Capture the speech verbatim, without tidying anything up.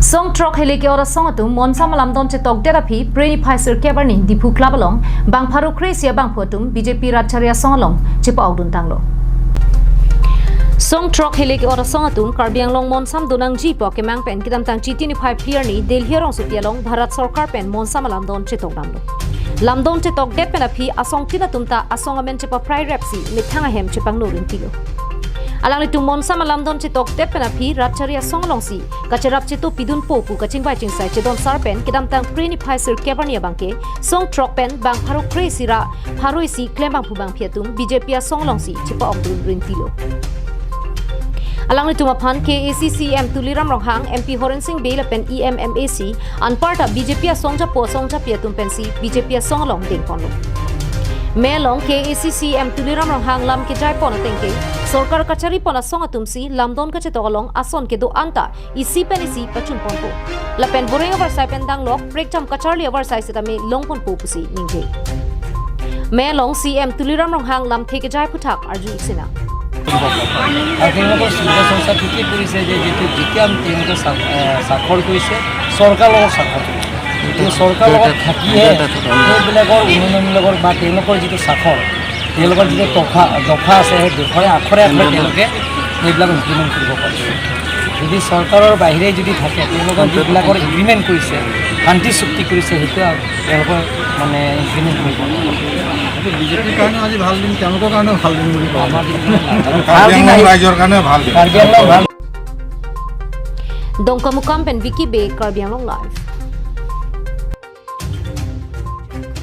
Song throk Heleke Ot Asong atum monsam alamdon chetokdet aphi Phre niphai sirkep arni Diphu Club along bang pharo kre-isi abangphu atum B J P Ratchari Asong along chepa-okdun tanglo. Song throk Heleke Ot Asong atum Karbi Anglong monsam donangji pu akemang pen kedamtang Chiti niphai phli arni Delhi arongsopi along Bharat Sorkar pen monsam alamdon chetokdamlo. Lamdon chetokdet pen aphi asongtin atum ta asong amen chepaphrai repsi methang ahem chepangno rintilo. Alanglitum monsam alamdon chetokdet pen aphi Ratchari Asong alongsi kacherap cheto pidunpo pu kachingvai chingsai chedon sar pen kedamtang Phre niphai sirkep arni abangke song throk pen bang pharo kre-isi ra pharo isi klembangphu bangphi atum B J P asong alongsi chepa-okdun rintilo. Alanglitum aphan K A A C C E M Tuliram Ronghang, M P Horen Sing Bey lapen E M, M A C, anparta B J P asong japo asong japi atum pensi B J P asong along dengponlo. Mei along K A A C C E M Tuliram Ronghang lam kejai pon atengke, sorkar kachari pon asong atumsi lamdon kachetok along ason kedo-an ta isi pen isi pachun ponpo. Lapen boreng avarsai pen danglok prekjam kacharli avarsai sitame longponpo pusi ningje. Mei along C E M Tuliram Ronghang lamthe kejai aphuthak arju-ik sinang. আৰু তেওঁলোকৰ চিন্তা চৰ্চা ঠিকেই কৰিছে যে যিটো যেতিয়া তেওঁলোকে স্বা-, এ, স্বাক্ষৰ কৰিছে, চৰকাৰৰ লগত স্বাক্ষৰ কৰিছে। গতিকে চৰকাৰৰ লগত থাকিহে সেইবিলাকৰ উন্নয়নমূলকৰ বা তেওঁলোকৰ যিটো স্বাক্ষৰ, তেওঁলোকৰ যিটো তফা-, দফা আছে, সেই দফাৰে আখৰে আখৰে তেওঁলোকে সেইবিলাক ইমপ্লিমেণ্ট কৰিব পাৰিছে। যদি চৰকাৰৰ বাহিৰে যদি থাকে, তেওঁলোকৰ যিবিলাকৰ এগ্ৰিমেণ্ট কৰিছে, শান্তি চুক্তি কৰিছে, সেইটো তেওঁলোকৰ মানে ইমপ্লিমেণ্ট কৰিব। এইটো বিজেপিৰ কাৰণে আজি ভাল দিন, তেওঁলোকৰ কাৰণেও ভাল দিন বুলি কওঁ। আমাৰ কাৰ্বি আংলং ৰাইজৰ কাৰণে ভাল দিন। কাৰ্বি আংলং ভাল। Dongkamukam pen Vicky Bey, Karbi Anglong Live.